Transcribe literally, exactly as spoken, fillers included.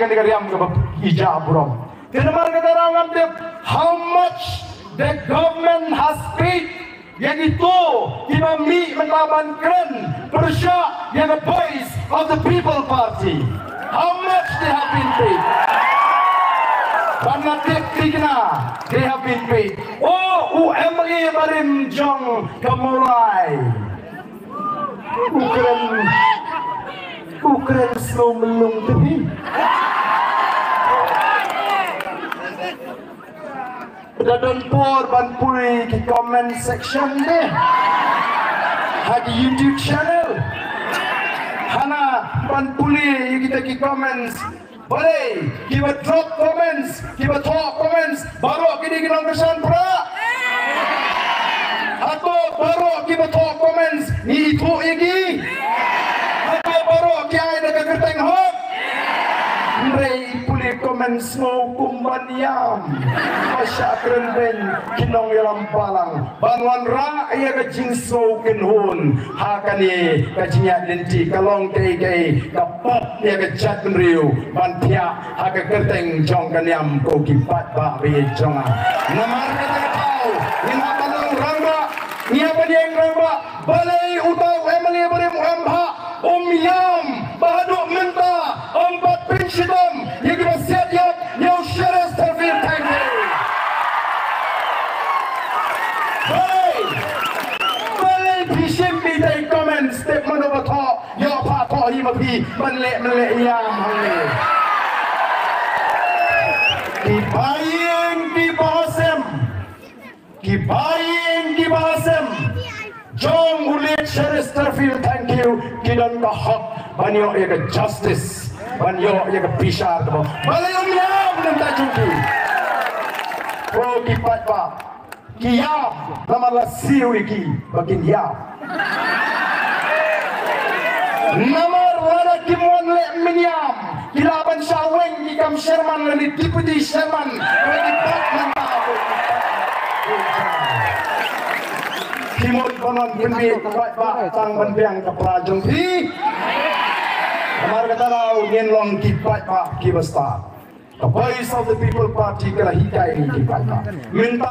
kane ka riam kaba ïa burom. Te namar kata ruh ngam tip how much the government has paid ïa kito kiba mih mynta ban kren pyrshah ïa ka Voice of the People Party. How much they have been paid? Ba nga tip thikna, they have been paid. Oh, u M L A barim jong ka Mawlai. U kren, u kren sngewmlung te hi. Da don por ban pule ki comment section de ha ki YouTube channel. Hana ban pule ïa kita ki comments. Balei kiba drop comments, kiba thoh comments, baroh ki dei ki nongkyrshan Prah? Hato baroh kiba thoh comments ngi ithuh ïa ki? Hato baroh ki ai da ka kyrteng hok? Hynrei pule comments mo kum ban ïam. Ba shah kren beiñ ki nongïalam balang ban wanrah ïa ka jingsngewkynhun ha kane ka jingïaid lynti. Ka long kaei kaei ka pop ïa ka jaitbynriew ban thiah ha ka kyrteng jong ka niam, ko ki paidbah ba ïeit jong nga. Namar kata ka daw ngin hap ban long rangbah, ngin hap ban ïeng rangbah. Balei uta u M L A barim u M Bhah um ïam ba haduh mynta um pat pynshitom ïa kiba siat ïap ïa u Sherristerfield Thangkhiew? Balei? Balei phi shim ïa kita ki comments? Tip mano ba thoh? Ïoh pha thoh hi ma phi ban leh, ban leh ïam hangne. Kiba ïeng kiba hasem, kiba ïeng kiba hasem jong u late Sherristerfield Thangkhiew ki don ka hok ban ïoh ïa ka justice, ban ïoh ïa ka bishar kaba. Balei ym ïam na ka bynta jong ki? Ko ki paidbah, ki ïam namar la siew ïa ki ba kin ïam. Namar lada kim wan leh mynïam ki lah ban shah weng ki kam chairman lane deputy chairman. Ba ki pat mynta ki mut ban wan pynbiej paidbah tang ban biang ka pra jong phi. Namar kata daw ngin long ki paidbah kiba stad. Ka Voice of the People Party ka la hikai ïa ki paidbah. Mynta